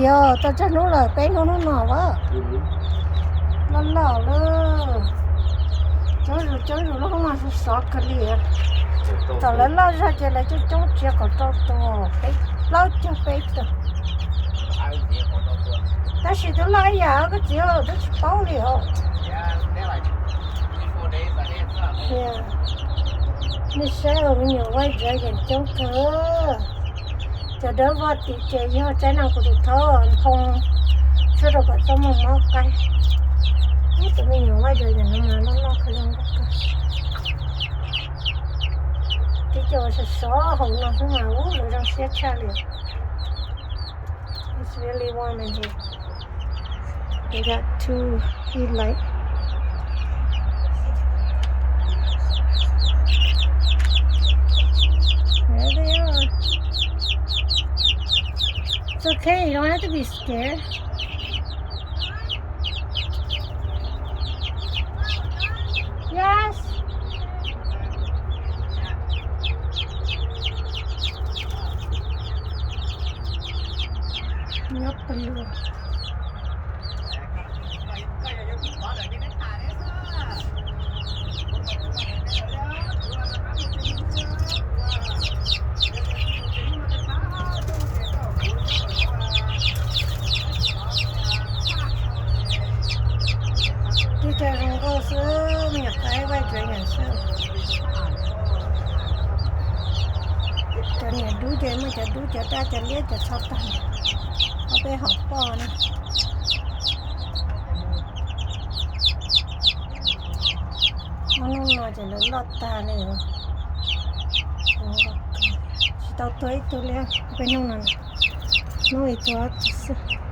Yog tau tsawg hnub lawm, peb hnub hnub no as. Loj loj lawm. Coob zus coob zus lub hoob no sov sov kawg li. Thaum lawv loj zog ces lawv coob coob tsis yog kaum rau tus, peb plaub caug peb tug. Tab sis twb loj ib yam koj txiv, twb tsis paub li os. Nej saib me nyuam white dragon coob kawg. Cov dawb vog tid ces yog tsaib no kuv tus thaub nphoo tshuaj rau kom txoj muag mob qaib. Ib tus me nyuam white dragon no mas loj loj kawg li, nkauj kawg. Tib co sov sov hauv no xwb mas ub, lawv zoo siab tshaj li. It's really warm in here. They got two heat light. There they are. It's okay, you don't have to be scared. Yes. Nyob pes lug. Tib co zoo nkauj xwb, me nyuam qaib white dragon xwb. Cov niam dub ces muaj cov dub, cov daj, cov liab, cov txho tag. Ob peb hom poj na. Ob hnub no ces lawv loj tag li. Tsis tau tuag ib tug li, peb hnub no, hnub ib tug ob tug xwb.